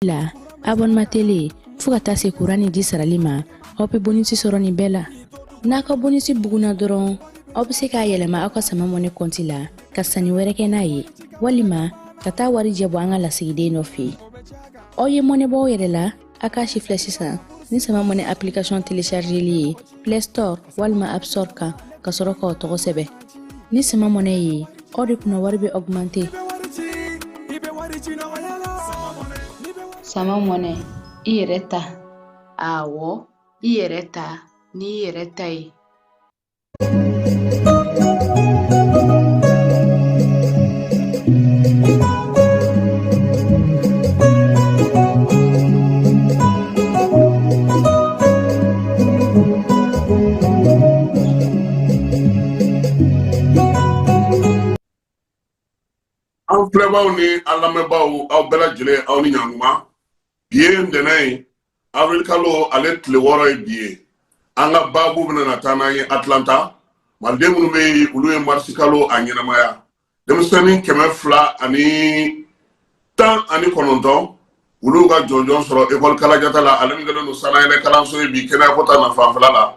La abonnement télé fo ka taa se kuran ni ji sarali ma, aw bɛ bonus sɔrɔ nin bɛɛ la. N'a ka bonus bugunna dɔrɔn, aw bɛ se k'a yɛlɛma aw ka Sama Money kɔnti la ka sanni wɛrɛ kɛ n'a ye, walima ka taa wari jɛ bɔ an ka lasigiden dɔ fɛ yen. Aw ye mɔnɛ bɔ aw yɛrɛ la, a k'a si filɛ sisan ni Sama Money application téléchargeli ye Play Store walima App Store kan, ka sɔrɔ k'aw tɔgɔ sɛbɛn. Ni Sama Money ye, aw de kunna wari bɛ augmenter. Sama Money, i yɛrɛ ta. Awɔ, i yɛrɛ ta n'i yɛrɛ ta ye. An filɛbaaw ni an lamɛnbaaw, aw bɛɛ lajɛlen, aw ni ɲankuma. Bi ye ntɛnɛn ye, avril kalo ale tile 6 ye bi ye. An ka baabu bɛna na taa n'an ye Atlanta. Maliden minnu bɛ yen, olu ye marisi kalo a ɲɛnamaya. Denmisɛnnin 219, olu ka jɔnjɔn sɔrɔ ekɔli kalajata la, ale min kɛlen don sanayɛlɛ kalanso ye bi kɛnɛyako ta na fanfɛla la.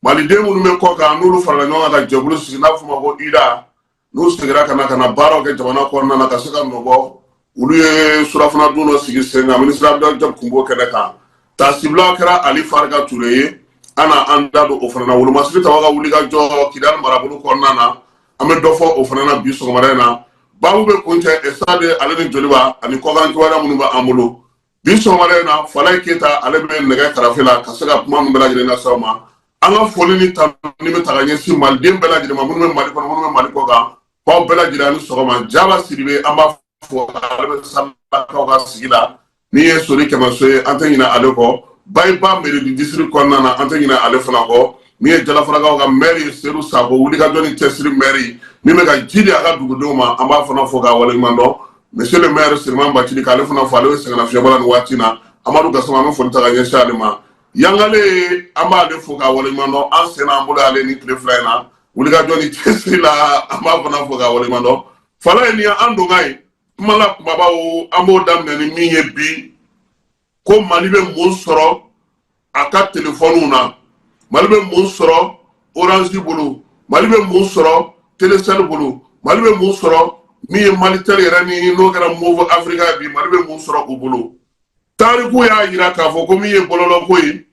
Maliden minnu bɛ kɔ kan, n'olu farala ɲɔgɔn kan ka jɛkulu sigi n'a fɔ ma ko UDA, n'u seginna ka na baaraw kɛ jamana kɔnɔna na ka se ka nɔbɔ, olu ye surafana dun dɔ sigi sen kan minisiri Abdoulaye Diop kun b'o kɛnɛ kan. Taasibila kɛra Ali Farika Ture ye, an na an da don o fana na. Wolomasiri Tawa ka wuli ka jɔ Kidali marabolo kɔnɔna na, an bɛ dɔ fɔ o fana na bi sɔgɔmada in na. Baabu bɛ kuncɛ Estade ale ni Joliba ani kɔkan kibaruya minnu bɛ an bolo bi sɔgɔmada in na. Falaye Keyita, ale bɛ nɛgɛ karafe la ka se ka kuma min bɛɛ lajɛlen lase aw ma. An ka foli ni tanuni bɛ ta ka ɲɛsin maliden bɛɛ lajɛlen ma, minnu bɛ Mali kɔnɔ, minnu bɛ Mali kɔ kan, k'aw bɛɛ lajɛlen ani sɔgɔma. Jaba Sidibe, an b'a fɔ, ale bɛ Salakaw ka sigi la. N'i ye Sori Kɛmɛso ye, an tɛ ɲinɛ ale kɔ. Bayiba mairie district kɔnɔna na, an tɛ ɲinɛ ale fana kɔ. Min ye Jalafarakaw ka maire ye, Seydou Sako, wulikajɔ ni cɛsiri maire min bɛ ka ji di a ka dugudenw ma, an b'a fana fo k'a waleɲuman dɔn. Monsieur le maire Siriman Bacili, k'ale fana fo, ale bɛ sɛgɛnnafiɲɛbɔ la nin waati in na. Amadu Gasama, an bɛ foli ta ka ɲɛsin ale ma. Yangale, an b'ale fo k'a waleɲuman dɔn. An sen n'an bolo ale ni tile 2 in na wulikajɔ ni cɛsiri la, an b'a fana fo k'a waleɲuman dɔn. Fala ye nin ye, an donkan ye kuma la kumabaw, an b'o daminɛ ni min ye bi, ko Mali bɛ mun sɔrɔ a ka telefɔniw na? Mali bɛ mun sɔrɔ Orange bolo? Mali bɛ mun sɔrɔ Telecel bolo? Mali bɛ mun sɔrɔ min ye Malitel yɛrɛ ni n'o kɛra Moov Africa bi? Mali bɛ mun sɔrɔ u bolo? Tariku y'a jira k'a fɔ ko min ye bɔlɔlɔko ye,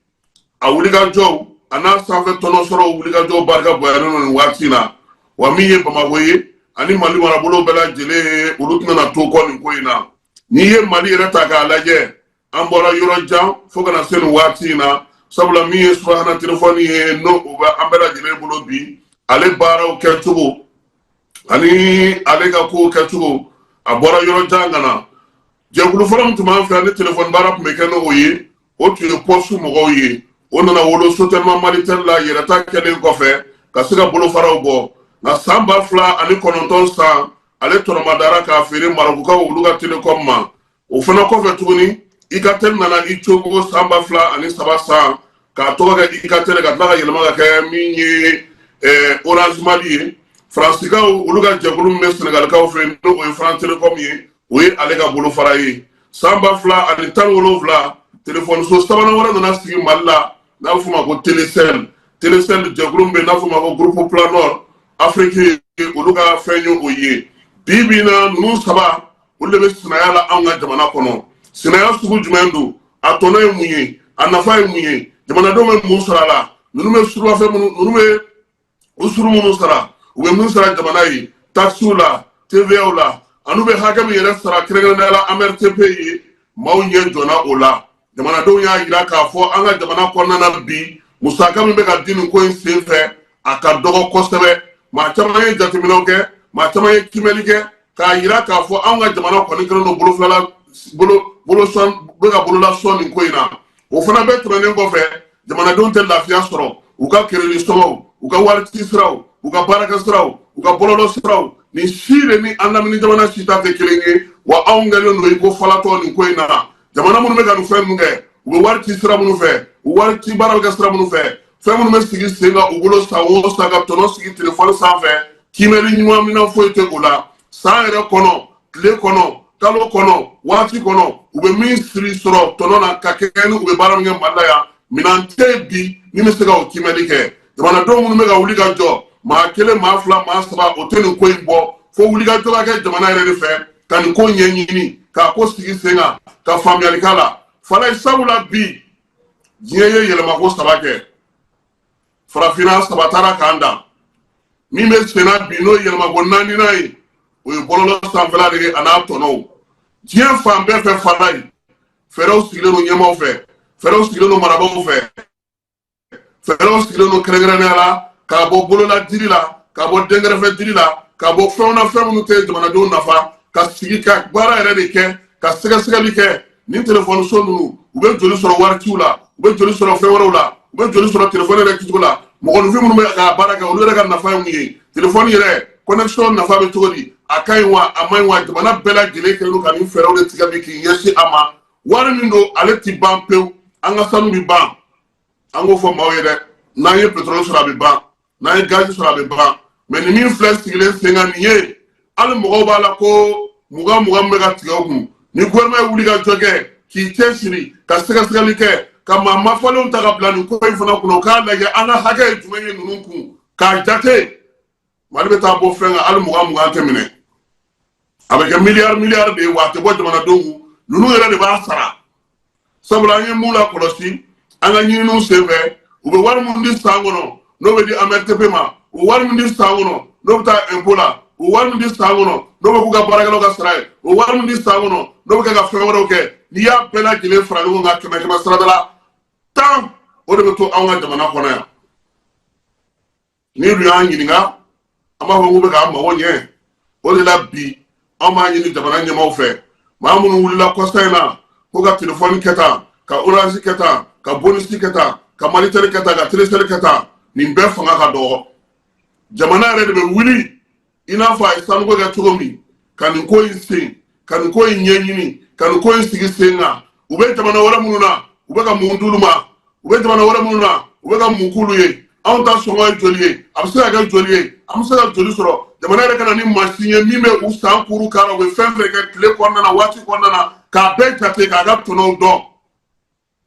a wulikajɔw a n'a sanfɛ tɔnɔ sɔrɔ wulikajɔw barika bonyalen don nin waati in na. Wa min ye Bamakɔ ye ani Mali marabolo bɛɛ lajɛlen, olu tɛna to kɔ nin ko in na. N'i ye Mali yɛrɛ ta k'a lajɛ, an bɔra yɔrɔ jan fo kana se nin waati in na, sabula min ye subahana telefɔni ye, n'o o bɛ an bɛɛ lajɛlen bolo bi, ale baaraw kɛcogo ani ale ka kow kɛcogo, a bɔra yɔrɔ jan ka na. Jɛkulu fɔlɔ min tun b'an fɛ yan ni telefɔni baara tun bɛ kɛ n'o ye, o tun ye poste mɔgɔw ye. O nana wolo Sotelma Malitel la yɛrɛta kɛlen kɔfɛ ka se ka bolofaraw bɔ. Nka san 2009 san, ale tɔnɔmadara k'a feere Marɔkukaw, olu ka télécom ma. O fana kɔfɛ tuguni, Ikatel nana i cogo san 2003 san k'a tɔgɔ kɛ Ikatel, ka tila ka yɛlɛma ka kɛ min ye Orange Mali ye. Faransikaw, olu ka jɛkulu min bɛ Senegalikaw fɛ, n'o ye France Telecom ye, o ye ale ka bolofara ye. San 2017, telefɔniso sabanan wɛrɛ nana sigi Mali la, n'a bɛ f'o ma ko Telecel. Telecel jɛkulu min bɛ yen n'a f'o ma ko Groupe Planor Afrique, olu ka fɛn ye o ye. Bi bi in na, ninnu saba, olu de bɛ sinaya la anw ka jamana kɔnɔ. Sinaya sugu jumɛn don? A tɔnɔ ye mun ye? A nafa ye mun ye? Jamanadenw bɛ mun sɔrɔ a la? Ninnu bɛ surafɛn minnu, ninnu bɛ usuru minnu sara, u bɛ mun sara jamana ye taxes la, TVA la, ani bɛ hakɛ min yɛrɛ sara kɛrɛnkɛrɛnnenya la AMRTP ye, maaw ɲɛ jɔnna o la. Jamanadenw y'a jira k'a fɔ an ka jamana kɔnɔna na bi, musaka min bɛ ka di nin ko in sen fɛ, a ka dɔgɔ kosɛbɛ. Maa caman ye jateminɛw kɛ, maa caman ye kimɛli kɛ k'a jira k'a fɔ anw ka jamana kɔni kɛlen don bolo filala bolo bolo sɔn bɛ ka bolola sɔn nin ko in na. O fana bɛɛ tɛmɛnen kɔfɛ, jamanadenw tɛ lafiya sɔrɔ u ka crédit sɔngɔw, u ka wari ci siraw, u ka baarakɛ siraw, u ka bɔlɔlɔ siraw, nin si de ni an lamini jamana si ta tɛ kelen ye. Wa anw kɛlen don i ko falatɔ nin ko in na. Jamana minnu bɛ ka nin fɛn ninnu kɛ, u bɛ wari ci sira minnu fɛ, u wari ci baara bɛ kɛ sira minnu fɛ, fɛn minnu bɛ sigi sen kan u bolo san o san ka tɔnɔ sigi telefɔni sanfɛ, kiimɛli ɲuman minɛn foyi tɛ o la. San yɛrɛ kɔnɔ, tile kɔnɔ, Kalo kɔnɔ, waati kɔnɔ, u bɛ min siri sɔrɔ tɔnɔ na ka kɛɲɛ ni u bɛ baara min kɛ Mali la yan, minɛn tɛ yen bi min bɛ se ka o kiimɛli kɛ. Jamanadenw minnu bɛ ka wuli ka jɔ, maa kelen, maa fila, maa saba, o tɛ nin ko in bɔ, fo wulikajɔ ka kɛ jamana yɛrɛ de fɛ ka nin ko ɲɛɲini, k'a ko sigi sen kan, ka faamuyali k'a la. Falaye, sabula bi diɲɛ ye yɛlɛmako saba kɛ. Farafinna saba taara k'an dan. Min bɛ senna bi, n'o ye yɛlɛmako naaninan ye, o ye bɔlɔlɔ sanfɛla de ye, a n'a tɔnɔw. Diɲɛ fan bɛɛ fɛ, Falaye, fɛɛrɛw sigilen don ɲɛmaaw fɛ, fɛɛrɛw sigilen don marabaaw fɛ, fɛɛrɛw sigilen don kɛrɛnkɛrɛnnenya la k'a bɔ bolola dili la, k'a bɔ dɛnkɛrɛfɛ dili la, k'a bɔ fɛnw na, fɛn minnu tɛ jamanadenw nafa, ka sigi ka baara yɛrɛ de kɛ, ka sɛgɛsɛgɛli kɛ. Nin telefɔniso ninnu, u bɛ joli sɔrɔ wariciw la, u bɛ joli sɔrɔ fɛn wɛrɛw la, u bɛ joli sɔrɔ telefɔni yɛrɛ kɛcogo la? Mɔgɔninfin minnu bɛ ka baara kɛ, olu yɛrɛ ka nafa ye mun ye? Telefɔni yɛrɛ connexion nafa bɛ cogo di? A ka ɲi wa, a man ɲi wa? Jamana bɛɛ lajɛlen kɛlen don ka nin fɛɛrɛw de tigɛ bi k'i ɲɛsin a ma. Wari min don, ale ti ban pewu. An ka sanu bi ban, an k'o fɔ maaw ye dɛ. N'an ye pétrole sɔrɔ, a bɛ ban. N'an ye gazi sɔrɔ, a bɛ ban. Mais nin min filɛ sigilen sen kan nin ye, hali mɔgɔw b'a la ko mugan mugan bɛ ka tigɛ u kun. Ni gouvernement ye wuli ka jɔ kɛ k'i cɛsiri ka sɛgɛsɛgɛli kɛ, ka maa mafalenw ta ka bila nin ko in fana kunna, u k'a lajɛ an ka hakɛ ye jumɛn ye ninnu kun, k'a jate, Mali bɛ taa bɔ fɛn kan, hali mugan mugan tɛ minɛ, a bɛ kɛ miliyari miliyari de ye. Wa a tɛ bɔ jamanadenw kun, ninnu yɛrɛ de b'a sara. Sabula an ye mun lakɔlɔsi an ka ɲininiw senfɛ, u bɛ wari min di san kɔnɔ, n'o bɛ di AMRTP ma, u bɛ wari min di san kɔnɔ, n'o bɛ taa impôt la, u bɛ wari min di san kɔnɔ, n'o bɛ k'u ka baarakɛlaw ka sara ye, u bɛ wari min di san kɔnɔ, n'o bɛ kɛ ka fɛn wɛrɛw kɛ, n'i y'a bɛɛ lajɛlen fara ɲɔgɔn kan, kɛmɛ kɛmɛ sarada la 10, o de bɛ to anw ka jamana kɔnɔ yan. Ni dun y'an ɲininka, an b'a fɔ k'u bɛ k'an mago ɲɛ. O de la bi anw b'a ɲini jamana ɲɛmaaw fɛ, maa minnu wulila kɔsa in na ko ka telefɔni kɛ tan, ka Orange kɛ tan, ka Bonus kɛ tan, ka Malitel kɛ tan, ka Telecel kɛ tan, nin bɛɛ fanga ka dɔgɔ. Jamana yɛrɛ de bɛ wuli i n'a fɔ a ye sanuko kɛ cogo min, ka nin ko in sen, ka nin ko in ɲɛɲini, ka nin ko in sigi sen kan. U bɛ jamana wɛrɛ minnu na, u bɛ ka mun d'olu ma? U bɛ jamana wɛrɛ minnu na, u bɛ ka mun k'olu ye? Anw ta sɔngɔ ye joli ye? A bɛ se ka kɛ joli ye? An bɛ se ka joli sɔrɔ? Jamana yɛrɛ ka na ni mansin ye min bɛ u san kuru kara, u bɛ fɛn fɛn kɛ tile kɔnɔna na, waati kɔnɔna na, k'a bɛɛ jate, k'a ka tɔnɔw dɔn.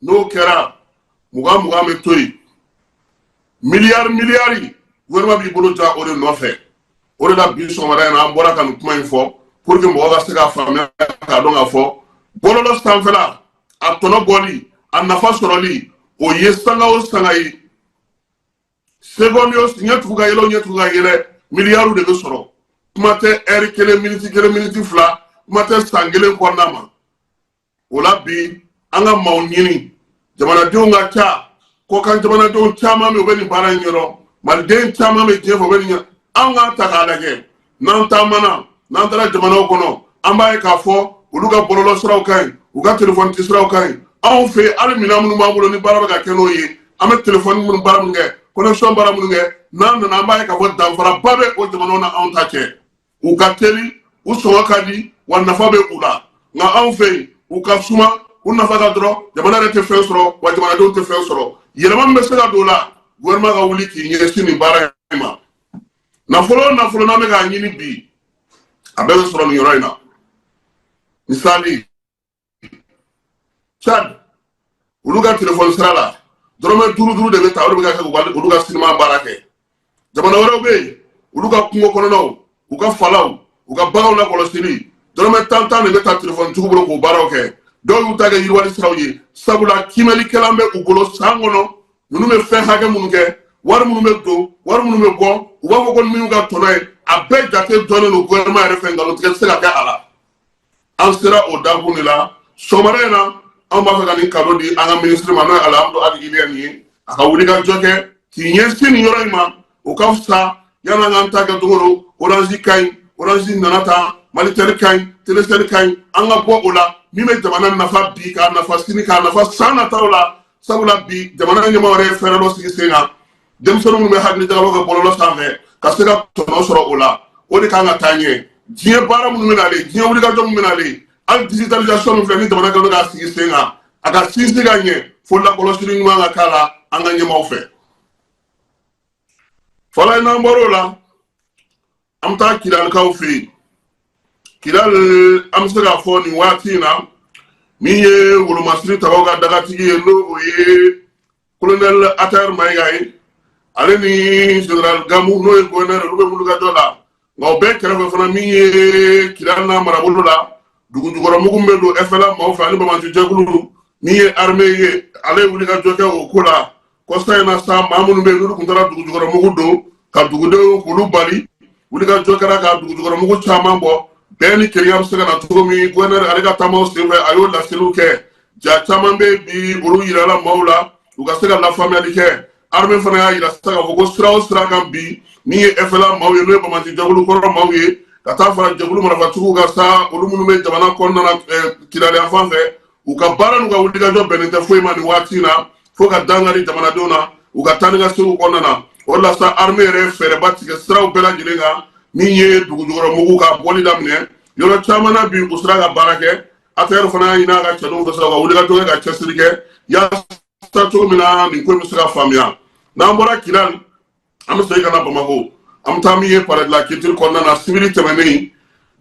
N'o kɛra, mugan mugan bɛ to yen, miliyari miliyari, gouvernement b'i bolo ja o de nɔfɛ. O de la bi sɔgɔmada in na, an bɔra ka nin kuma in fɔ pour que mɔgɔ ka se k'a faamuya, k'a dɔn k'a fɔ bɔlɔlɔ sanfɛla, a tɔnɔ bɔli, a nafa sɔrɔli, o ye sanga o sanga ye, seconde o ɲɛ tugu ka yɛlɛ o ɲɛ tugu ka yɛlɛ, miliyariw de bɛ sɔrɔ. Kuma tɛ ɛri kelen, miniti kelen, miniti fila, kuma tɛ san kelen kɔnɔna ma. O la bi an ka maaw ɲini, jamanadenw ka ca, kɔkan jamanadenw caman bɛ, u bɛ nin baara in ɲɛdɔn, maliden caman bɛ diɲɛ fɛ, u bɛ nin ɲɛ. An k'a ta k'a lajɛ, n'an taamana, n'an taara jamanaw kɔnɔ, an b'a ye k'a fɔ olu ka bɔlɔlɔ siraw ka ɲi, u ka telefɔni siraw ka ɲi. Anw fɛ yen, hali minɛn minnu b'an bolo ni baara bɛ ka kɛ n'o ye, an bɛ telefɔni minnu baara minnu kɛ, connexion baara minnu kɛ, n'an nana, an b'a ye k'a fɔ danfaraba bɛ o jamanaw na anw ta cɛ. U ka teli, u sɔngɔ ka di, wa nafa bɛ u la. Nka anw fɛ yen, u ka suma, u nafa ka dɔrɔn, jamana yɛrɛ tɛ fɛn sɔrɔ, wa jamanadenw tɛ fɛn sɔrɔ. Yɛlɛma min bɛ se ka don o la, gouvernement ka wuli k'i ɲɛsin nin baara in ma. Nafolo o nafolo n'an bɛ k'a ɲini bi, a bɛɛ bɛ sɔrɔ nin yɔrɔ in na. Misali, Tchad, olu ka telefɔni sira la, dɔrɔmɛ duuru duuru de bɛ ta, o de bɛ ka kɛ olu ka sinima baara kɛ. Jamana wɛrɛw bɛ yen, olu ka kungo kɔnɔnaw, u ka falaw, u ka baganw lakɔlɔsili, dɔrɔmɛ tan tan de bɛ ta telefɔnitigiw bolo k'o baaraw kɛ. Dɔw y'u ta kɛ yiriwali siraw ye, sabula kiimɛlikɛlan bɛ u bolo san kɔnɔ, ninnu bɛ fɛn hakɛ minnu kɛ, wari minnu bɛ don, wari minnu bɛ bɔ, u b'a fɔ ko minnu ka tɔnɔ ye, a bɛɛ jate dɔnnen don gouvernement yɛrɛ fɛ, nkalon tigɛ tɛ se ka kɛ a la. An sera o dakun de la sɔgɔmada in na. Anw b'a fɛ ka nin cadeau di an ka minisiri ma, n'o ye Alihamudu Ag Iyliya ye, a ka wuli ka jɔ kɛ k'i ɲɛsin nin yɔrɔ in ma. O ka fisa yan'an k'an ta kɛ don o don, Orange ka ɲi, Orange nana tan, Malitel ka ɲi, Telecel ka ɲi. An ka bɔ o la, min bɛ jamana nafa bi, k'a nafa sini, k'a nafa san nataw la. Sabula bi jamana ɲɛmɔgɔ yɛrɛ ye fɛɛrɛ dɔ sigi sen kan, denmisɛnnin minnu bɛ hakili jagabɔ kɛ bɔlɔlɔ sanfɛ ka se ka tɔnɔ sɔrɔ o la, o de kan ka taa ɲɛ. Diɲɛ baara minnu bɛ nalen, diɲɛ wulikajɔ minnu bɛ nalen, hali digitalisation min filɛ ni jamana kɛlen k'a sigi sen kan, a ka sinsin ka ɲɛ, fo lakɔlɔsili ɲuman ka k'a la an ka ɲɛmaaw fɛ. Fɔlɔ, n'an bɔr'o la, an bɛ taa Kidalikaw fɛ yen. Kidali, an bɛ se k'a fɔ nin waati in na, min ye wolomasiri tabaw ka dagatigi ye, n'o o ye colonel Attaher Maïga ye, ale ni général Gamou, n'o ye gouverneur, olu bɛ wulikajɔ la. Nka o bɛɛ kɛrɛfɛ fana, min ye Kidali n'a marabolo la, dugu jukɔrɔ mugu min bɛ don FLA maaw fɛ ani banbaanci jɛkulu, min ye armée ye, ale ye wulikajɔ kɛ o ko la. Kɔsa in na sa, maa minnu bɛ yen n'olu tun taara dugu jukɔrɔ mugu don ka dugudenw k'olu bali, wulikajɔ kɛra ka dugu jukɔrɔ mugu caman bɔ. Bɛn ni kelenya bɛ se ka na cogo min, gouverneur ale ka taamaw senfɛ, a y'o laseliw kɛ. Ja caman bɛ bi, olu yirala maaw la, u ka se ka lafaamuyali kɛ. Armée fana y'a yira sisan k'a fɔ ko sira o sira kan bi, min ye FLA maaw ye, n'o ye banbaanci jɛkulu kɔrɔ maaw ye, ka taa fara jɛkulu marifatigiw kan sa, olu minnu bɛ jamana kɔnɔna na Kidali yan fan fɛ, u ka baara n'u ka wulikajɔ bɛnnen tɛ foyi ma nin waati in na, fo ka dankari jamanadenw na u ka taa ni ka seginw kɔnɔna na. O de la sa, armée yɛrɛ ye fɛɛrɛba tigɛ siraw bɛɛ lajɛlen kan, min ye dugu jukɔrɔ mugu ka bɔli daminɛ yɔrɔ caman na bi, u sera ka baara kɛ. ATR fana y'a ɲini a ka cɛdenw fɛ sa, u ka wulikajɔ kɛ ka cɛsiri kɛ yaasa cogo min na nin ko in bɛ se ka faamuya. N'an bɔra Kidali, an bɛ segin ka na Bamakɔ. An bɛ taa min ye Palais de la Culture kɔnɔna na, sibiri tɛmɛnen,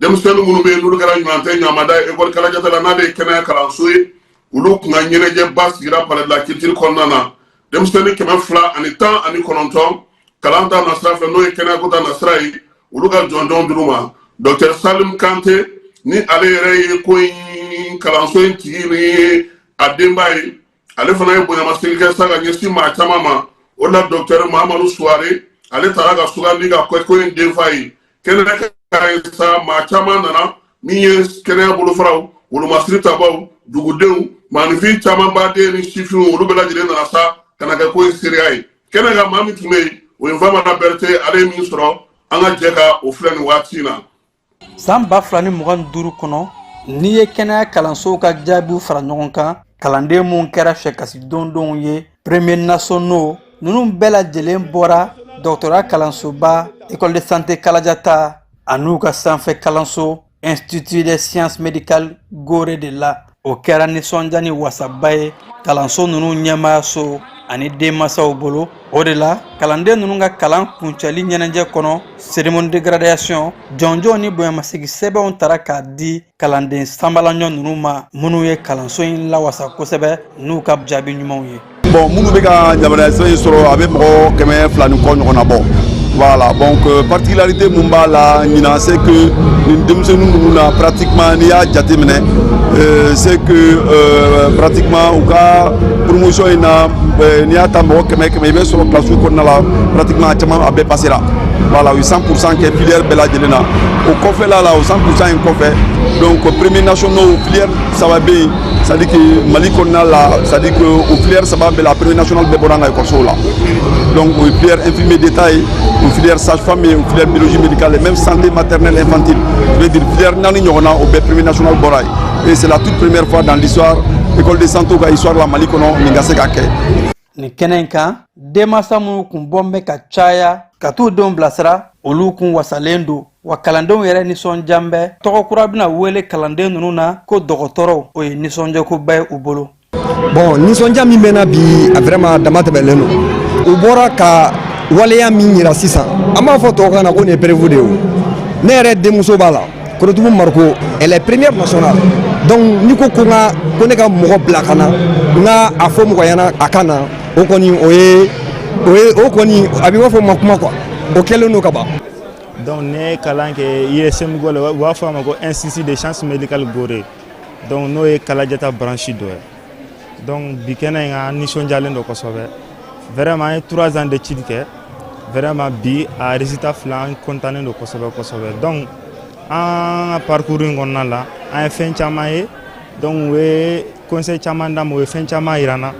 denmisɛnnin minnu bɛ yen n'olu kɛra ɲuman tɛ ɲamada ye école Kalajata la, n'ale ye kɛnɛya kalanso ye, olu kun ka ɲɛnajɛba sigira Palais de la Culture kɔnɔna na. Denmisɛnnin 219 kalan ta nasira fɛ, n'o ye kɛnɛyako ta nasira ye, olu ka jɔnjɔn d'u ma. Docteur Salim Kante, ni ale yɛrɛ ye ko in kalanso in tigi ni a denba ye, ale fana ye bonyamasegin kɛ sa ka ɲɛsin maa caman ma. O la, docteur Mahamadu Suware, ale taara ka sugandi ka kɛ ko in denfa ye. Kɛnɛ kan ye sa, maa caman nana, min ye kɛnɛya bolofaraw, wolomasiri tabaw, dugudenw, maaninfin caman baden ni sifinw, olu bɛɛ lajɛlen nana sa ka na kɛ ko in seereya ye kɛnɛ kan. Maa min tun bɛ yen, o ye Famana Berete. Ale ye min sɔrɔ, an ka jɛ ka o filɛ nin waati in na. San 2025 kɔnɔ, n'i ye kɛnɛya kalansow ka jaabiw fara ɲɔgɔn kan, kalanden minnu kɛra fɛkasi dondonw ye, premier nationaux ninnu bɛɛ lajɛlen bɔra dɔgɔtɔrɔya kalansoba École de santé Kalajata an'u ka sanfɛ kalanso Institut des sciences médicales Gore de la. O kɛra nisɔndiya ni wasaba ye kalanso ninnu ɲɛmaayaso ani denmansaw bolo. O de la, kalanden ninnu ka kalan kuncɛli ɲɛnajɛ kɔnɔ, cérémonie de graduation, jɔnjɔn ni bonyamasegin sɛbɛnw tara k'a di kalanden sanbalaɲɔ ninnu ma, minnu ye kalanso in lawasa kosɛbɛ n'u ka jaabi ɲumanw ye. Bon, minnu bɛ ka yamaruya sɛbɛn in sɔrɔ, a bɛ mɔgɔ 200 ni kɔ ɲɔgɔn na bɔ. Voilà, donc particularité mun b'a la ɲinan, c'est que nin denmisɛnnin ninnu na, pratiquement n'i y'a jateminɛ, c'est que pratiquement u ka promotion in na, n'i y'a ta mɔgɔ 100 100, i bɛ sɔrɔ classe kɔnɔna la, pratiquement a caman a bɛɛ passera. Voilà, u ye 100% kɛ filière bɛɛ lajɛlen na. O kɔfɛla la, o 100% in kɔfɛ, donc premier nationaux, filière saba bɛ yen, c'est à dire que Mali kɔnɔna la, c'est à dire que o filière saba bɛɛ la, premier national bɛɛ bɔra an ka école la. Donc o ye filière infirmier d'état ye, o filière sage-femme ye, o filière biologie médicale et même santé maternelle infantile. Je veux dire, filière naani ɲɔgɔnna, o bɛɛ premier national bɔra yen. Et c'est la toute première fois dans l'histoire école de santé ka histoire la Mali kɔnɔ, nin ka se ka kɛ. Nin kɛnɛ in kan, denmansa minnu kun bɔn bɛ ka caya ka t'u denw bilasira, olu kun wasalen don wa. Kalandenw yɛrɛ nisɔndiyan bɛ. Tɔgɔ kura bɛna wele kalanden ninnu na ko dɔgɔtɔrɔw. O ye nisɔndiyakoba ye u bolo. Bon, nisɔndiya min bɛ na bi, a vraiment dama tɛmɛlen don. U bɔra ka waleya min yira sisan, an b'a fɔ tubabukan na ko nin ye preuve de ye. O ne yɛrɛ denmuso b'a la, Korotumu Mariko, elle est première nationale. Donc n'i ko ko n ka ko ne ka mɔgɔ bila ka na, n ka a fɔ mɔgɔ ɲɛna a ka na, o kɔni o ye o kɔni a bɛ i b'a fɔ ma kuma quoi, o kɛlen don ka ban. Donc ne ye kalan kɛ ISM la, u b'a fɔ a ma ko Institut de sciences médicales Gore, donc n'o ye Kalajata branche dɔ ye. Donc bi kɛnɛ in kan, an nisɔndiyalen don kosɛbɛ. Vraiment, an ye 3 ans d'études kɛ. Vraiment, bi a résultat filɛ, an content don kosɛbɛ kosɛbɛ. Donc an ka parcours in kɔnɔna la, an ye fɛn caman ye. Donc u ye conseil caman d'an ma, u ye fɛn caman yira an na.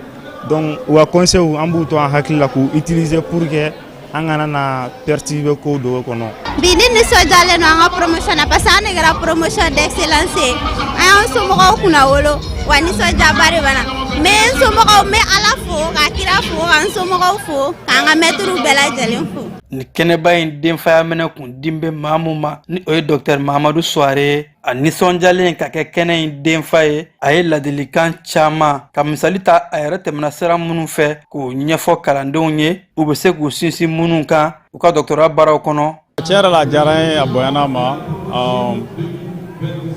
Donc u ka conseil, an b'u to an hakili la k'u utiliser pour que an kana na perturber kow dɔw kɔnɔ. Bi ni nisɔndiyalen don an ka promotion na, parce que an de kɛra promotion d'excellence ye. An y'an somɔgɔw kunna wolo wa, nisɔndiyaba de b'an na. N bɛ n somɔgɔw, n bɛ Ala fo ka kira fo ka n somɔgɔw fo k'an ka mɛtiriw bɛɛ lajɛlen fo. Nin kɛnɛba in denfaya minɛ kun din bɛ maa mun ma, ni o ye docteur Mahamadu Suware ye, a nisɔndiyalen ka kɛ kɛnɛ in denfa ye, a ye ladilikan caman ka misali ta a yɛrɛ tɛmɛna sira minnu fɛ k'o ɲɛfɔ kalandenw ye, u bɛ se k'u sinsin minnu kan u ka dɔgɔtɔrɔya baaraw kɔnɔ. Tiɲɛ yɛrɛ la, a diyara n ye, a bonyana ma.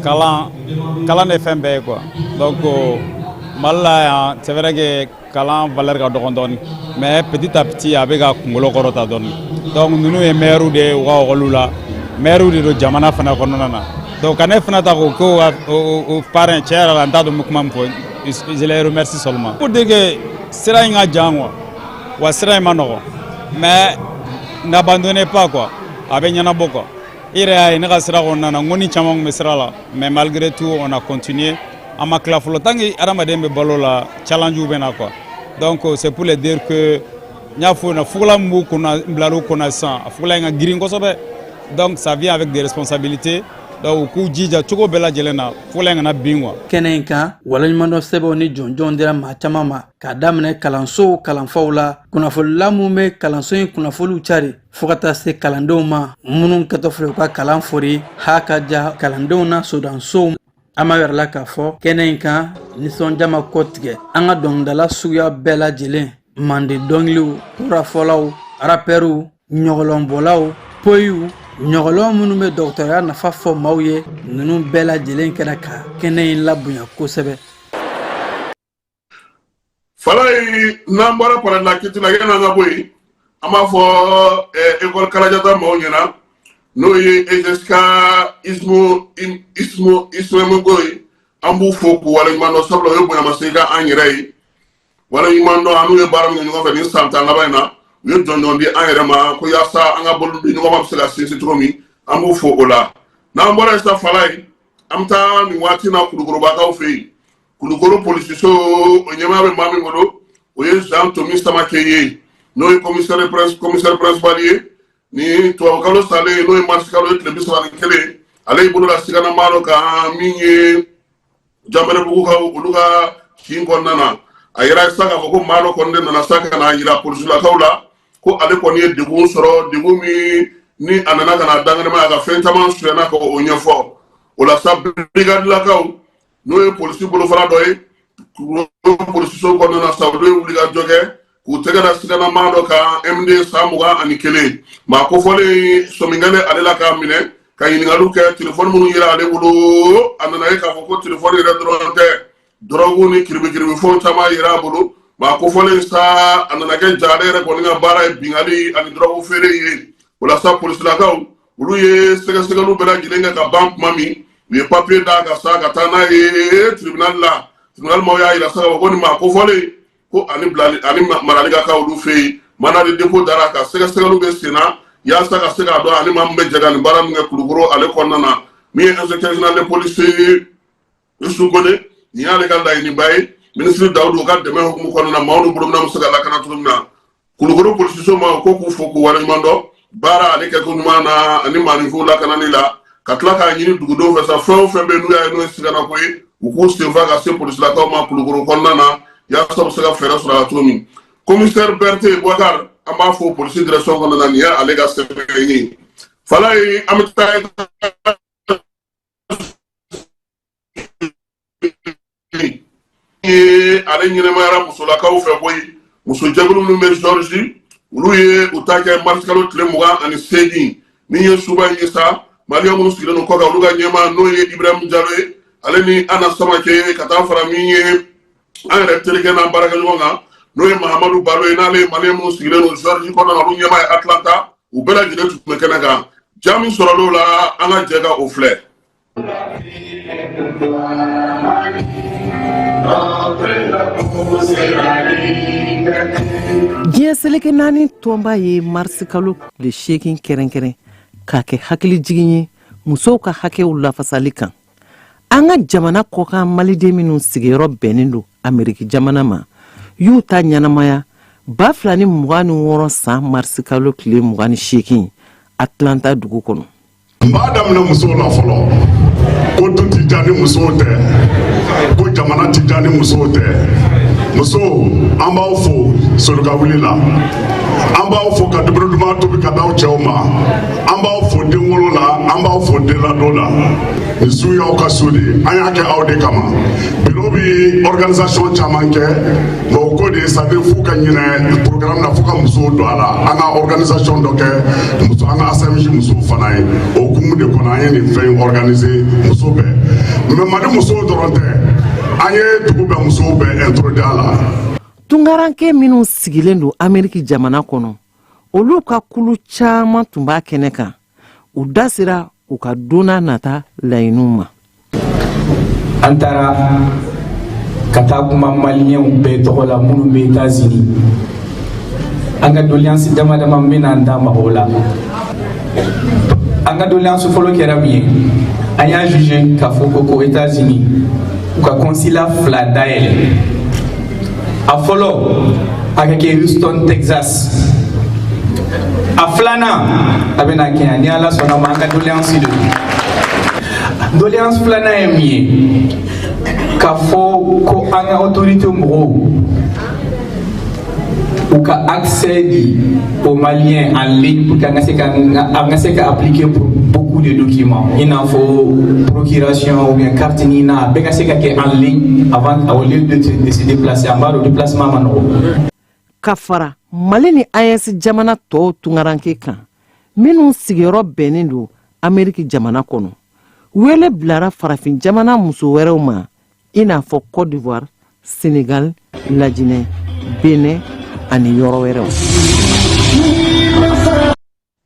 Kalan, kalan de fɛn bɛɛ ye quoi. Donc Mali la yan, c'est vrai que kalan valeur ka dɔgɔn dɔɔni, mais petit à petit a bɛ ka kunkolo kɔrɔta dɔɔni. Donc ninnu ye maires de ye u ka école la, maires de don jamana fana kɔnɔna na. Donc ka ne fana ta k'o k'o ka o parrain, tiɲɛ yɛrɛ la, n t'a dɔn n bɛ kuma min fɔ. Je les remercie seulement. Pour dire que sira in ka jan quoi, wa sira in ma nɔgɔn, mais n'abandonnez pas quoi, a bɛ ɲɛnabɔ quoi. I yɛrɛ y'a ye ne ka sira kɔnɔna na, ŋɔni caman tun bɛ sira la, mais malgré tout on a continué, an ma tila fɔlɔ. Tant que hadamaden bɛ balo la, challenge bɛ na quoi. Donc c'est pour les dire que n y'a fɔ ɲɛna, fugula min b'u kunna, n bilal'u kunna sisan, a fugula in ka girin kosɛbɛ. Donc ça vient avec des responsabilités. Donc u k'u jija cogo bɛɛ lajɛlen na, fugula in kana bin quoi. Kɛnɛ in kan, waleɲumandɔn sɛbɛnw ni jɔnjɔnw dira maa caman ma, k'a daminɛ kalansow kalanfaw la, kunnafonila minnu bɛ kalanso in kunnafoniw cari, fo ka taa se kalandenw ma minnu kɛtɔ filɛ u ka kalan fori ha ka ja kalandenw na sodansow. An b'a yɛrɛ la k'a fɔ kɛnɛ in kan, nisɔndiya ma kɔ tigɛ an ka dɔnkilidala suguya bɛɛ lajɛlen, mande dɔnkiliw, kurafɔlaw, rapɛriw, ɲɔgɔlɔnbɔlaw, poyiw, ɲɔgɔlɔn minnu bɛ dɔgɔtɔrɔya nafa fɔ maaw ye, ninnu bɛɛ lajɛlen kɛra ka kɛnɛ in labonya kosɛbɛ. Falayi, n'an bɔra palais de la culture la, yan'an ka bɔ yen, an b'a fɔ école Kalajata maaw ɲɛna, n'o ye EGSK Ismo Ismo Ismo ye, an b'u fo k'u waleɲuman dɔn, sabula o ye bonyamasegin kɛ an yɛrɛ ye. Waleɲuman dɔn, an n'u ye baara min kɛ ɲɔgɔn fɛ nin san 10 laban in na, u ye jɔnjɔn di an yɛrɛ ma ko yaasa an ka bolo di ɲɔgɔn ma bɛ se ka sinsin cogo min, an b'u fo o la. N'an bɔra yen sa, Falayi, an bɛ taa nin waati na Kulukɔrɔbakaw fɛ yen. Kulukɔrɔ polisiso, o ɲɛmaa bɛ maa min bolo, o ye Jean Tomi Samake ye, n'o ye commissaire principal ye. Ni tubabukalo salen, n'o ye marisi kalo ye tile 31, ale y'i bolo da sigana dɔ kan min ye Janbɛrɛbugukaw olu ka kin kɔnɔna na. A yira sa k'a fɔ ko maa dɔ kɔni de nana sa ka na yira polisilakaw la ko ale kɔni ye degun sɔrɔ, degun min ni a nana ka na dankɛnɛma a ka fɛn caman sonyɛna ka o ɲɛfɔ. O la sa, brigadilakaw, n'o ye polisi bolofara dɔ ye polisiso kɔnɔna na sa, olu ye wulikajɔ kɛ k'u tɛgɛ da sigana dɔ kan, MD san 21. Maa kofɔlen sɔminkɛlen ale la k'a minɛ ka ɲininkaliw kɛ, telefɔni minnu yera ale bolo, a nana ye k'a fɔ ko telefɔni yɛrɛ dɔrɔn tɛ, dɔrɔgu ni kiribikiribifɛnw caman yera a bolo. Maa kofɔlen sa, a nana kɛ ja ale yɛrɛ kɔni ka baara ye bingali ani dɔrɔgu feere ye. O la sa, polisilakaw olu ye sɛgɛsɛgɛliw bɛɛ lajɛlen kɛ ka ban tuma min, u ye papiye d'a kan sa ka taa n'a ye tribunal la. Tribunal maaw y'a yira sa k'a fɔ ko nin maa kofɔlen ko ani bilali ani marali ka kan olu fɛ yen. Mandat de dépôt dara ka sɛgɛsɛgɛliw bɛ sen na yaasa ka se k'a dɔn ani maa min bɛ jɛ ka nin baara min kɛ Kulukoro ale kɔnɔna na. Min ye inspecteur général de police Youssou Kone, nin y'ale ka laɲiniba ye, minisiri Dawudu ka dɛmɛ hukumu kɔnɔna na, maaw ni bolominɛnw bɛ se ka lakana cogo min na. Kulukoro polisiso ma ko k'u fo k'u waleɲuman dɔn baara ale kɛko ɲuman na ani maaninfinw lakanani la, ka tila k'a ɲini dugudenw fɛ sa, fɛn o fɛn bɛ yen n'u y'a ye n'o ye siganako ye, u k'u senfa ka se polisilakaw ma Kulukoro kɔnɔna na, yaasa u bɛ se ka fɛɛrɛ sɔrɔ a la cogo min. Commissaire Berthe Boubacar, an b'a fɔ polisi direction kɔnɔna na, nin y'ale ka sɛbɛn ye. Falayi, an bɛ taa ye ale ɲɛnɛmayara musolakaw fɛ koyi. Musojɛkulu minnu bɛ Georgie, olu ye u ta kɛ mars kalo tile 28 min ye suba in ye sa. Maliyɛn minnu sigilen don kɔ kan, olu ka ɲɛmaa, n'o ye Ibrahim Jalo ye, ale ni Ana Samake, ka taa fara min ye an yɛrɛ terikɛ n'an baarakɛɲɔgɔn kan, n'o ye Mahamadu Balo ye, n'ale ye maliyɛn minnu sigilen don Georgie kɔnɔna na, olu ɲɛmaa ye Atlanta, u bɛɛ lajɛlen tun bɛ kɛnɛ kan. Ja min sɔrɔla o la, an ka jɛ ka o filɛ. Diɲɛ seleke naani tɔnba ye marisikalo tile 8 kɛrɛnkɛrɛn k'a kɛ hakilijigin ye musow ka hakɛw lafasali kan. An ka jamana kɔkan maliden minnu sigiyɔrɔ bɛnnen don Ameriki jamana ma, y'u ta ɲɛnamaya 2026 san marisikalo tile 28 Atlanta dugu kɔnɔ. N b'a daminɛ musow la fɔlɔ, ko du ti diya ni musow tɛ, ko jamana ti diya ni musow tɛ. Musow, an b'aw fo solikawuli la, an b'aw fo ka dumuni duman tobi ka d'aw cɛw ma, an b'aw fo denwolo la, an b'aw fo denladon la. Nin su y'aw ka su de ye, an y'a kɛ aw de kama. Bureau bi organisation caman kɛ, mais o ko de ye, c'est à dire f'u ka ɲinɛ programme na, f'u ka musow don a la. An ka organisation dɔ kɛ muso, an ka ASMJ musow fana ye. O hukumu de kɔnɔ, an ye nin fɛn in organiser muso bɛɛ, mais Mali musow dɔrɔn tɛ, an ye dugu bɛɛ musow bɛɛ introduit a la. Tungaranke minnu sigilen don Ameriki jamana kɔnɔ, olu ka kulu caman tun b'a kɛnɛ kan. U da sera u ka don n'a nata laɲiniw ma. An taara ka taa kuma Maliyɛnw bɛɛ tɔgɔ la minnu bɛ États-Unis. An ka doléance dama dama, n bɛna n da maga o la. An ka doléance fɔlɔ kɛra min ye, an y'a jugé k'a fɔ ko États-Unis u ka consulat fila dayɛlɛ. A fɔlɔ, a ka kɛ Houston, Texas. A filanan, a bɛna kɛ yan, ni Ala sɔnna ma. An ka doléance de don. Doléance filanan ye min ye, k'a fɔ ko an ka autorité mɔgɔw u ka accès di aux Maliens en ligne pour qu'an ka se ka appliquer pour beaucoup de documents, i n'a fɔ procuration ou bien carte NINA, a bɛɛ ka se ka kɛ en ligne avant, au lieu de se déplacer. An b'a dɔn déplacement ma nɔgɔ. Ka fara Mali ni AES jamana tɔw tungaranke kan minnu sigiyɔrɔ bɛnnen don Ameriki jamana kɔnɔ, wele bilara farafin jamana muso wɛrɛw ma, i n'a fɔ Côte d'Ivoire, Sénégal, Lajinɛ, Benin ani yɔrɔ wɛrɛw.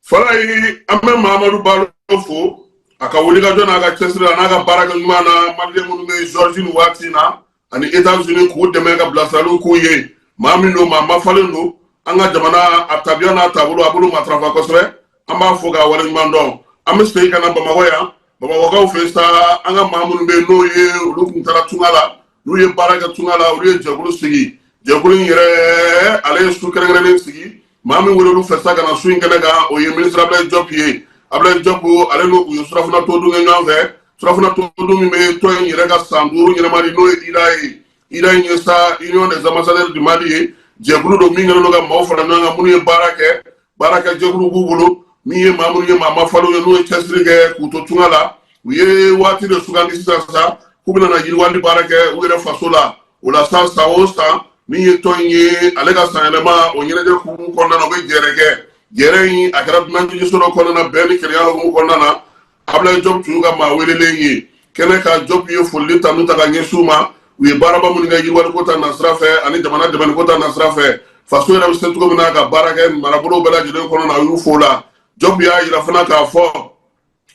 Falayi, an bɛ Mahamadu Balo fo a ka wulikajɔ n'a ka cɛsiri la, n'a ka baarakɛ ɲuman na. Maliyɛn minnu bɛ Georgie nin waati in na ani États-Unis, k'u dɛmɛ ka bilasiraliw k'u ye. Maa min don, maa mafalen don, an ka jamana a tabiya n'a taabolo, a bolo matarafa kosɛbɛ. An b'a fo k'a waleɲuman dɔn. An bɛ segin ka na Bamakɔ yan, Bamakɔkaw fɛ sa. An ka maa minnu bɛ yen, n'o ye olu tun taara tunga la, n'u ye baara kɛ tunga la, olu ye jɛkulu sigi. Jɛkulu in yɛrɛ, ale ye su kɛrɛnkɛrɛnnen sigi. Maa min wele olu fɛ sa ka na su in kɛnɛ kan, o ye ministre Ablaye Diop ye. Ablaye Diop, ale n'u ye surafana to dun kɛ ɲɔgɔn fɛ, surafana to dun min bɛ tɔn in yɛrɛ ka san 5 ɲɛnama di, n'o ye UDA ye. UDA in ye sa Union des ambassadeurs du Mali ye. Jɛkulu don min kɛlen don ka maaw fara ɲɔgɔn kan minnu ye baara kɛ, baarakɛ jɛkulu b'u bolo, min ye maa minnu ye maa mafalenw ye, n'u ye cɛsiri kɛ k'u to tunga la. U ye waati de sugandi sisan sa k'u bɛna na yiriwali baara kɛ u yɛrɛ faso la. O la sa, san o san, min ye tɔn in ye, ale ka sanyɛlɛma o ɲɛnajɛ hukumu kɔnɔna na, u bɛ jɛrɛ kɛ. Jɛrɛ in, a kɛra dunanjiginso dɔ kɔnɔna na, bɛn ni kelenya hukumu kɔnɔna na. Ablaye Diop tun y'u ka maa welelen ye kɛnɛ kan. Diop ye folili tanu ta ka ɲɛsin u ma, u ye baaraba minnu kɛ yiriwaliko ta nasira fɛ ani jamana dɛmɛniko ta nasira fɛ, faso yɛrɛ bɛ se cogo min na ka baara kɛ marabolow bɛɛ lajɛlen kɔnɔ na. U y'u fo la. Diop y'a yira fana k'a fɔ,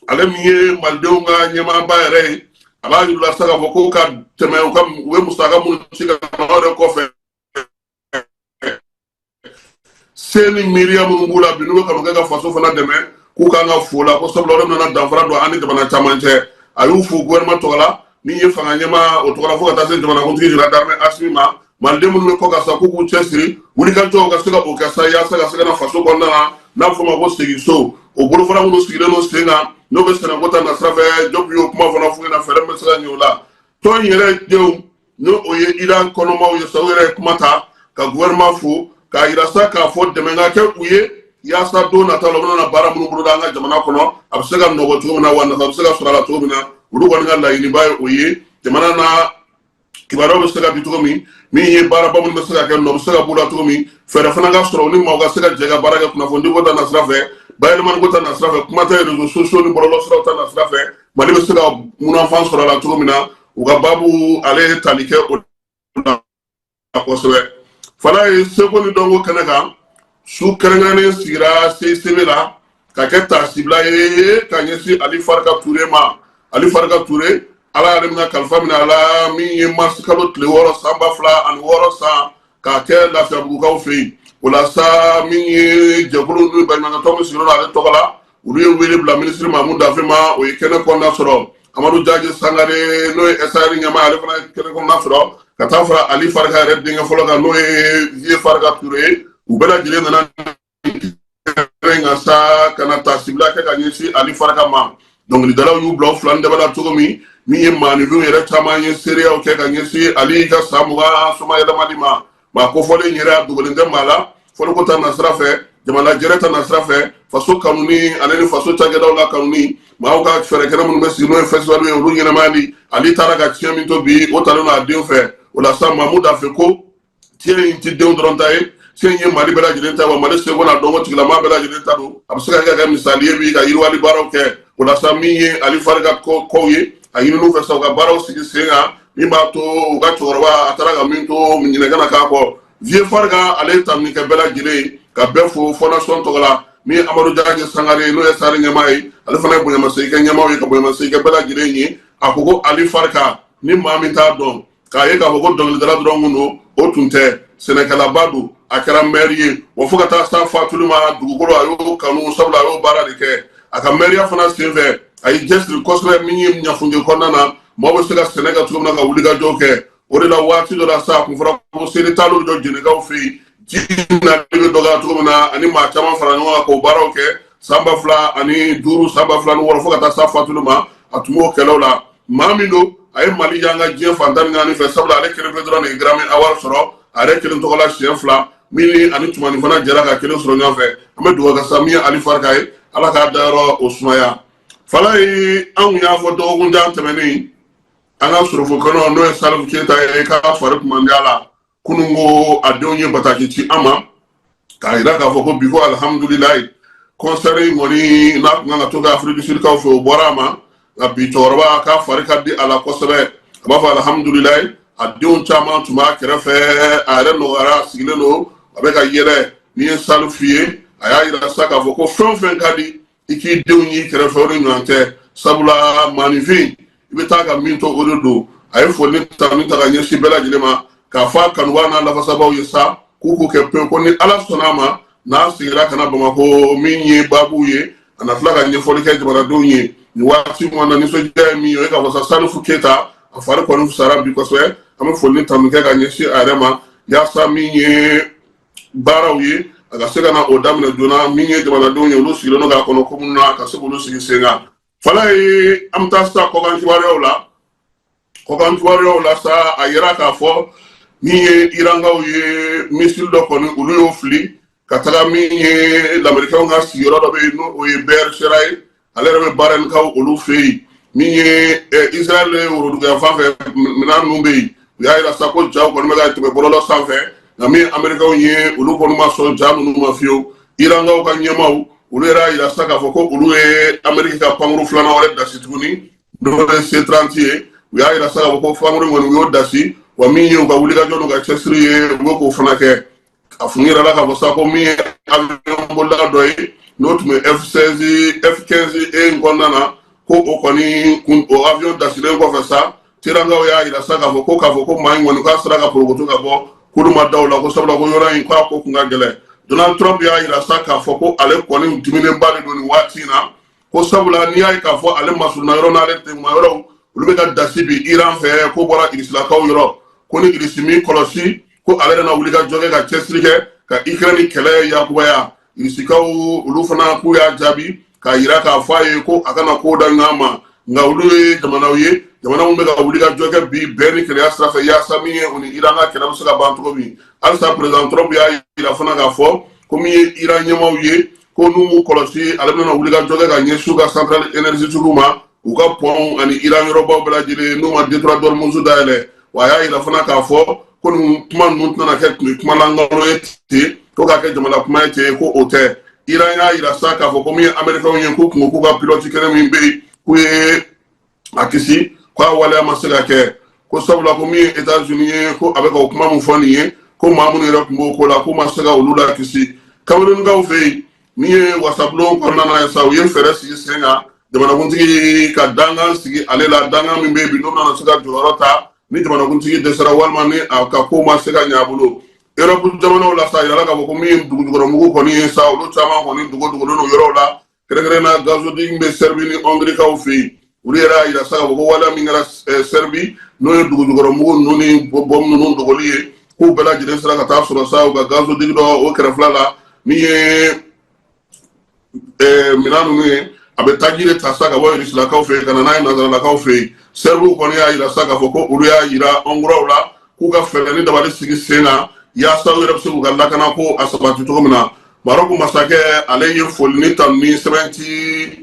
ale min ye malidenw ka ɲɛmaaba yɛrɛ ye, a b'a yir'u la sa k'a fɔ ko ka tɛmɛ u ka u ye musaka minnu ci ka na o yɛrɛ kɔfɛ, se ni miiriya minnu b'u la bi, n'u bɛ kanu kɛ ka faso fana dɛmɛ, k'u kan ka fo la ko sabula o de bɛna danfara don an ni jamana caman cɛ. A y'u fo gouvernement tɔgɔ la, min ye fanga ɲɛmaa o tɔgɔ la, fo ka taa se jamanakuntigi général d'armée Assimi ma. Maliden minnu bɛ kɔ kan sa, k'u k'u cɛsiri, wulikajɔw ka se ka o kɛ sa, yaasa ka se ka na faso kɔnɔna na, n'a bɛ fɔ o ma ko segin so. O bolofara minnu sigilen don sen kan, n'o bɛ sɛnɛko ta nasira fɛ, Diop y'o kuma fana f'u ɲɛna, fɛɛrɛ min bɛ se ka ɲɛ o la. Tɔn in yɛrɛ denw, n'o o ye Iran kɔnɔmaw ye sa, u yɛrɛ ye kuma ta ka gouvernement fo k'a yira sa k'a fɔ dɛmɛ ka kɛ u ye, yaasa don nata la, u bɛna baara minnu boloda an ka jamana kɔnɔ, a bɛ se ka nɔgɔ cogo min na, wa nafa bɛ se ka sɔrɔ a la cogo min na. Olu kɔni ka laɲiniba ye o ye, jamana na kibaruyaw bɛ se ka di cogo min, min ye baaraba minnu bɛ se ka kɛ, nɔ bɛ se ka b'u la cogo min, fɛɛrɛ fana ka sɔrɔ u ni maaw ka se ka jɛ ka baara kɛ kunnafoni ko ta nasira fɛ, bayɛlɛmani ko ta nasira fɛ, kuma tɛ réseaux sociaux ni bɔlɔlɔsiraw ta nasira fɛ, Mali bɛ se ka munafan sɔrɔ a la cogo min na. U ka baabu, ale ye tali kɛ o la kosɛbɛ. Fana ye seko ni dɔnko kɛnɛ kan, su kɛrɛnkɛrɛnnen sigira CICB la ka kɛ taasibila ye ka ɲɛsin Ali Farika Ture ma. Ali Farika Ture, Ala y'ale min ka kalifa minɛ a la, min ye marisi kalo tile 6 san 2006 san, k'a kɛ Lafiyabugukaw fɛ yen. O la sa, min ye jɛkulu ni baɲumankɛtɔn min sigilen don ale tɔgɔ la, olu ye wele bila minisiri Mamu Dafe ma. O ye kɛnɛ kɔnɔna sɔrɔ. Amadu Jaji Sangare, n'o ye SAR ɲɛmaa, ale fana ye kɛnɛ kɔnɔna sɔrɔ, ka taa fara Ali Farika yɛrɛ denkɛ fɔlɔ kan, n'o ye Vieux Farika Ture ye. U bɛɛ lajɛlen nana kɛnɛ kan sa ka na taasibila kɛ ka ɲɛsin Ali Farika ma. Dɔnkilidalaw y'u bila u fila ni daba la cogo min. Min ye maaninfinw yɛrɛ caman ye seereyaw kɛ ka ɲɛsin Ali ka san 20 somayɛlɛmali ma. Maa kofɔlen yɛrɛ a dogolen tɛ maa la, fɔliko ta nasira fɛ, jamana jɛrɛ ta nasira fɛ, faso kanuni ale ni faso cakɛdaw la kanuni, maaw ka fɛɛrɛ kɛnɛ minnu bɛ sigi n'o ye festival ye, olu ɲɛnamayali. Ali taara ka tiɲɛ min to bi, o talen don a den fɛ. O la sa, Mamu Dafe ko tiɲɛ in ti denw dɔrɔn ta ye, tiɲɛ in ye Mali bɛɛ lajɛlen ta, wa Mali seko n'a dɔnko tigilama bɛɛ lajɛlen ta don. A bɛ se ka kɛ ka kɛ misali ye bi ka yiriwali baaraw kɛ. O la sa, min ye Ali Farika kow ye, a ɲininiw fɛ sa, u ka baaraw sigi sen kan min b'a to u ka cɛkɔrɔba a taara ka min to, ɲinɛ kana k'a kɔ. Vieux Farika, ale ye tanuni kɛ bɛɛ lajɛlen ye, ka bɛɛ fo fondation tɔgɔ la. Min ye Amadu Jajɛ Sangare ye, n'o ye sari ɲɛmaa ye, ale fana ye bonyamasegin kɛ ɲɛmaaw ye, ka bonyamasegin kɛ bɛɛ lajɛlen ye. A ko ko Ali Farika, ni maa min t'a dɔn, k'a ye k'a fɔ ko dɔnkilidala dɔrɔn kun don, o tun tɛ, sɛnɛkɛlaba don, a kɛra mɛri ye, wa fo ka taa s'a fatuli ma, dugukolo a y'o kanu, sabula a y'o baara de kɛ. A ka mɛriya fana senfɛ, a y'i cɛsiri kosɛbɛ min ye ɲafunke kɔnɔna na, maaw bɛ se ka sɛnɛ kɛ cogo min na, ka wulikajɔ kɛ. O de la, waati dɔ la sa, a kun fɔra ko seli taaliw jɔ Jɛnɛkaw fɛ yen, ji nali bɛ dɔgɔya cogo min na, ani maa caman fara ɲɔgɔn kan k'o baaraw kɛ san 2005, san 2006, fo ka taa s'a fatuli ma, a tun b'o kɛlɛw la. Maa min don, a ye Mali y'an ka diɲɛ fan 14 fɛ, sabula ale kelen pe dɔrɔn de ye Grammy Award sɔrɔ a yɛrɛ kelen tɔgɔ la siɲɛ fila, min ni ani Tumani fana jɛra ka kelen sɔrɔ ɲɔgɔn fɛ. An bɛ dugawu kɛ sa, min ye Ali Farika ye, Ala k'a dayɔrɔ o sumaya. Falaye, an kun y'a fɔ dɔgɔkun jan tɛmɛnen, an ka sorofo kɔnɔ, n'o ye Salifu Keyita ye, k'a fari kun man di a la. Kunun ko a denw ye bataki ci an ma k'a jira k'a fɔ ko bi ko alihamudulilayi, concert in kɔni n'a tun kan ka to kɛ Afrique du Sud kaw fɛ, o bɔra a ma. Nka bi cɛkɔrɔba k'a fari ka di a la kosɛbɛ, a b'a fɔ alihamudulilayi, a denw caman tun b'a kɛrɛfɛ, a yɛrɛ nɔgɔyara, a sigilen don, a bɛ ka yɛlɛ. N'i ye Salifu ye, a y'a jira sa k'a fɔ ko fɛn o fɛn ka di i k'i denw y'i kɛrɛfɛ, o de ɲɔgɔn tɛ, sabula maaninfin i bɛ taa ka min to, o de don. A ye foli ni tanu ta ka ɲɛsin bɛɛ lajɛlen ma, k'a fɔ a kanubaa n'a lafasabaaw ye sa k'u k'o kɛ pewu, ko ni Ala sɔnna a ma, n'a sigira ka na Bamakɔ, min ye baabu ye, a na tila ka ɲɛfɔli kɛ jamanadenw ye. Nin waati min na, nisɔndiya ye min ye, o ye k'a fɔ sa Salifu Keyita a fari kɔni fisayara bi kosɛbɛ. An bɛ foli ni tanu kɛ ka ɲɛsin a yɛrɛ ma, yaasa min ye baaraw ye, a ka se ka na o daminɛ joona. Min ye jamanadenw ye, olu sigilen don k'a kɔnɔ ko minnu na, ka se k'olu sigi sen kan. Falaye, an bɛ taa sisan kɔkan kibaruyaw la. Kɔkan kibaruyaw la sa, a yira k'a fɔ min ye Irankaw ye, missile dɔ kɔni olu y'o fili ka taga min ye Lamerikɛnw ka sigiyɔrɔ dɔ bɛ yen, n'o o ye Beersheba ye, ale yɛrɛ bɛ Bahrainkaw olu fɛ yen. Min ye Israël woroduguyanfan fɛ, minɛn ninnu bɛ yen, u y'a yira sa ko jaw kɔni bɛ ka tɛmɛ bɔlɔlɔ sanfɛ, nka min ye Amerikɛnw ye, olu kɔni ma sɔn ja ninnu ma fiyewu. Irankaw ka ɲɛmaaw, olu yɛrɛ y'a yira sa k'a fɔ ko olu ye Ameriki ka pankuru filanan wɛrɛ dasi tuguni, n'o ye C30 ye. U y'a yira sa k'a fɔ ko pankuru kɔni, u y'o dasi, wa min ye u ka wulikajɔ n'u ka cɛsiri ye, u bɛ k'o fana kɛ. A fun yirala k'a fɔ sa ko min ye avion bolila dɔ ye, n'o tun bɛ F16 F15E in kɔnɔna na, ko o kɔni kun, o avion dasilen kɔfɛ sa, Terankaw y'a yira sa k'a fɔ ko maa in kɔni k'a sera ka porokoto ka bɔ, k'olu ma da o la, ko sabula ko yɔrɔ in k'a ko kun ka gɛlɛn. Donald Trump y'a yira sa k'a fɔ ko ale kɔni diminenba de don nin waati in na, ko sabula n'i y'a ye k'a fɔ ale masurunna yɔrɔ n'ale tema yɔrɔw, olu bɛ ka dasi bi Iran fɛ, ko bɔra Irisilakaw yɔrɔ, ko ni Irisi min kɔlɔsi, ko ale na wuli ka jɔ kɛ ka cɛsiri kɛ ka Ukraine kɛlɛ yakubaya. Irisikaw olu fana k'u y'a jaabi k'a yira k'a fɔ a ye ko a kana ko da ɲɔgɔn ma, nka olu ye jamanaw ye, jamana min bɛ ka wuli ka jɔ kɛ bi bɛn ni kɛlɛya sira fɛ, yaasa min ye u ni Iran ka kɛlɛ bɛ se ka ban cogo min. Halisa président Trump y'a yira fana k'a fɔ ko min ye Iran ɲɛmaaw ye, ko n'u m'u kɔlɔsi, ale bɛna wuli ka jɔ kɛ ka ɲɛsin u ka centrale énergétique ma, u ka pɔnw ani Iran yɔrɔbaw bɛɛ lajɛlen, n'u ma détroit d'Ormuz dayɛlɛ. Wa a y'a yira fana k'a fɔ ko nin kuma ninnu tɛna kɛ tun kuma lankolon ye ten, ko k'a kɛ jamana kuma ye ten, ko o tɛ. Iran y'a yira sa k'a fɔ ko min ye Américains ye, k'u kun ko k'u ka pilote kelen min bɛ yen, k'u ye a kisi, k'a waleya ma se ka kɛ, ko sabula ko min ye États-Unis ye, ko a bɛ ka o kuma min fɔ nin ye, ko maa minnu yɛrɛ tun b'o ko la, k'u ma se ka olu la kisi. Camerounkaw fɛ yen, min ye wasabulon kɔnɔna na ye sa, u ye fɛɛrɛ sigi sen kan, jamanakuntigi ka dankan sigi ale la, dankan min bɛ yen bi, n'o bɛna se ka jɔyɔrɔ ta ni jamanakuntigi dɛsɛra walima ni a ka ko ma se ka ɲɛ a bolo. Europe jamanaw la sa, a yirala k'a fɔ ko min ye dugujukɔrɔmugu kɔni ye sa, olu caman kɔni dogo dogolen don yɔrɔw la, kɛrɛnkɛrɛnnenya la gazoduc bɛ Serbie ni Hongrie kaw fɛ yen. Olu yɛrɛ y'a yira sa k'a fɔ ko waleya min kɛra Serbie, n'o ye dugujukɔrɔmugu ninnu ni bɔmu ninnu dogoli ye, k'u bɛɛ lajɛlen sera ka taa sɔrɔ sa u ka gazoduc dɔ o kɛrɛfɛla la. Min ye minɛn ninnu ye, A bɛ taji de ta sa ka bɔ Irisilakaw fɛ yen ka na n'a ye Nansaralakaw fɛ yen. Sɛribuw kɔni y'a yira sa k'a fɔ ko olu y'a yira Hɔnguraw la k'u ka fɛɛrɛ ni dabali sigi sen kan yaasa u yɛrɛ bɛ se k'u ka lakana ko a sabati cogo min na. Marɔku masakɛ, ale ye foli ni tanuni sɛbɛn ci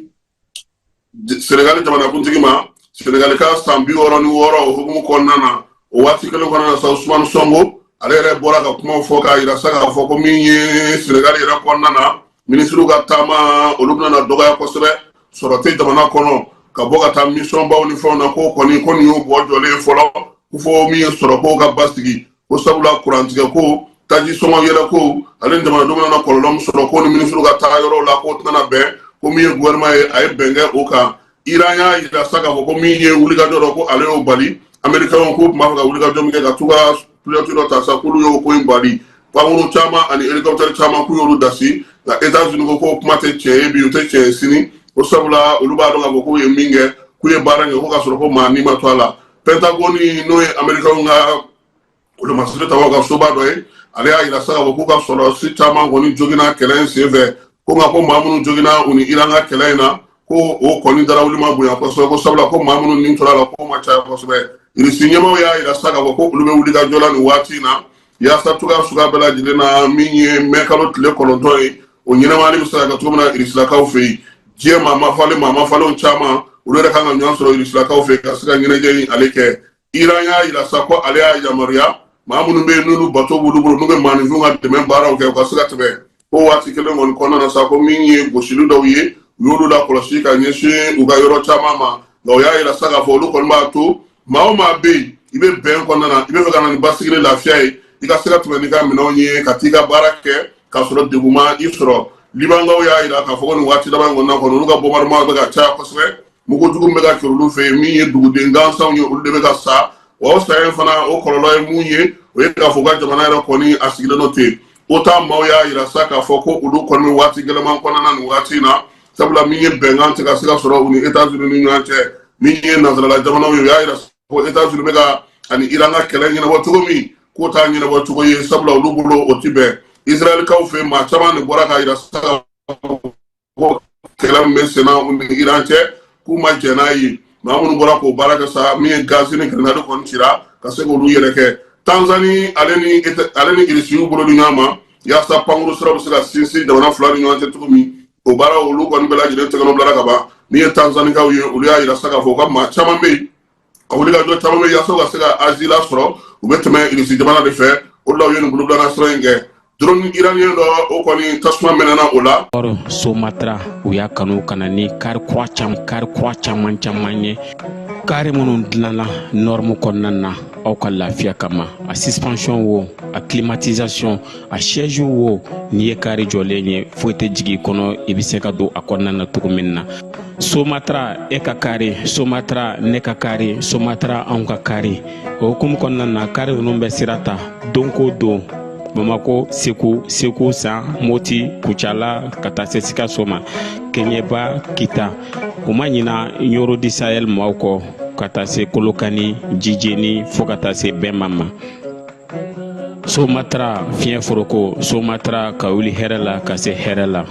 Senegali jamanakuntigi ma, Senegali ka san 66 o hukumu kɔnɔna na. O waati kelen kɔnɔna na sa, Usumani Sɔnko, ale yɛrɛ bɔra ka kumaw fɔ k'a yira sa k'a fɔ ko min ye Senegali yɛrɛ kɔnɔna na, minisiriw ka taama, olu bɛna na dɔgɔya kosɛbɛ. Sɔrɔ tɛ jamana kɔnɔ ka bɔ ka taa misɔnbaw ni fɛnw na, k'o kɔni ko nin y'o bɔ jɔlen fɔlɔ, ko fo min ye sɔrɔko ka basigi, ko sabula kurantigɛ ko, taji sɔngɔ yɛlɛ ko, ale ni jamanadenw bɛna na kɔlɔlɔ min sɔrɔ, ko ni minisiriw ka taa yɔrɔw la, k'o tɛna bɛn. Ko min ye gouvernement ye, a ye bɛn kɛ o kan. Iran y'a yira sa k'a fɔ ko min ye wulikajɔ dɔ, ko ale y'o bali. Amerikɛnw k'u tun b'a fɛ ka wulikajɔ min kɛ ka t'u ka pilote dɔ ta sa, k'olu y'o ko in bali. Pankurun caman ani hélicoptère caman, k'u y'olu dasi. Nka États-Unis ko k'o kuma tɛ tiɲɛ ye bi, o tɛ tiɲɛ ye sini, ko sabula olu b'a dɔn k'a fɔ k'u ye min kɛ, k'u ye baara kɛ ko k'a sɔrɔ ko maa ni ma to a la. Pentagone, n'o ye Amerikɛnw ka wolomasiri tabaw ka soba dɔ ye, ale y'a yira sa k'a fɔ k'u ka sɔrɔdasi caman kɔni joginna kɛlɛ in senfɛ, ko nka ko maa minnu joginna u ni Iran ka kɛlɛ in na, ko o kɔni darawuli ma bonya kosɛbɛ, ko sabula ko maa minnu ni tora la, k'o ma caya kosɛbɛ. Irisi ɲɛmaaw y'a yira sa k'a fɔ ko olu bɛ wuli ka jɔ la nin waati in na yaasa cogoya suguya bɛɛ lajɛlen na, min ye mɛ kalo tile 9 ye, o ɲɛnamali bɛ se ka kɛ cogo min na Irisilakaw fɛ yen. Diɲɛ maa mafalen, maa mafalenw caman, olu yɛrɛ kan ka ɲɔgɔn sɔrɔ Irisilakaw fɛ yen ka se ka ɲɛnajɛ in ale kɛ. Iran y'a yira sa ko ale y'a yamaruya maa minnu bɛ yen, n'olu bato b'olu bolo, n'u bɛ maaninfinw ka dɛmɛ baaraw kɛ, u ka se ka tɛmɛ. Ko waati kelen kɔni kɔnɔna na sa, ko min ye gosili dɔw ye, u y'olu lakɔlɔsi ka ɲɛsin u ka yɔrɔ caman ma. Nka u y'a yira sa k'a fɔ olu kɔni b'a to maa o maa bɛ yen, i bɛ bɛn kɔnɔna na, i bɛ fɛ ka na ni basigi ni lafiya ye, i ka se ka tɛmɛ n'i ka minɛnw ye ka t'i ka baara kɛ k'a sɔrɔ degun ma i sɔrɔ. Libankaw y'a yira k'a fɔ ko nin waati laban in kɔnɔna kɔnɔ, olu ka bombardement bɛ ka caya kosɛbɛ, mugujugu bɛ ka kɛ olu fɛ yen. Min ye duguden gansanw ye, olu de bɛ ka sa. Wa o saya in fana, o kɔlɔlɔ ye mun ye? O ye k'a fɔ u ka jamana yɛrɛ kɔni a sigilen don ten. OTAN maaw y'a yira sa k'a fɔ ko olu kɔni bɛ waati gɛlɛman kɔnɔna na nin waati in na, sabula min ye bɛnkan tɛ ka se ka sɔrɔ u ni États-Unis ni ɲɔgɔn cɛ. Min ye nansarala jamanaw ye, u y'a yira ko États-Unis bɛ ka ani Iran ka kɛlɛ ɲɛnabɔ cogo min, k'o t'a ɲɛnabɔ cogo ye, sabula olu bolo o ti bɛn. Israɛlikaw fɛ, maa caman de bɔra k'a yira sa ko kɛlɛ min bɛ senna u ni Iran cɛ, k'u ma jɛn n'a ye. Maa minnu bɔra k'o baara kɛ sa, min ye gazi ni grenade kɔni cira ka se k'olu yɛrɛ kɛ. Tanzanie, ale ni Irisi y'u bolo di ɲɔgɔn ma yaasa pankuru siraw bɛ se ka sinsin jamana fila ni ɲɔgɔn cɛ cogo min. O baara, olu kɔni bɛɛ lajɛlen tɛgɛnɔ bilara ka ban. Min ye Tanzanikaw ye, olu y'a yira sa k'a fɔ u ka maa caman bɛ yen, ka wuli ka jɔ caman bɛ yaasa ka se ka Azi lasɔrɔ, u bɛ tɛmɛ Irisi jamana de fɛ. O de la u ye nin bolobila sira in kɛ. Drone iranien dɔ, o kɔni tasuma mɛnɛna o la. Somatra, u y'a kanu ka na ni kari kura caman, kari kura caman caman ye, kari minnu dilanna norme kɔnɔna na aw ka lafiya kama. A suspension wo, a climatisation, a siège wo, n'i ye kari jɔlen ye, foyi tɛ jigin i kɔnɔ, i bɛ se ka don a kɔnɔna na cogo min na. Somatra, e ka kari Somatra, ne ka kari Somatra, anw ka kari. O hukumu kɔnɔna na, kari ninnu bɛ sira ta don ko don Bamako, Segu, Segu San, Moti, Kucala, ka taa se Sikaso ma, Keɲeba, Kita. U ma ɲina Ɲoro di Sahel maaw kɔ, ka taa se Kolokani, Jijeni, fo ka taa se Bɛnma ma. Somatra, fiɲɛ foroko Somatra, ka wuli hɛrɛ la ka se hɛrɛ la.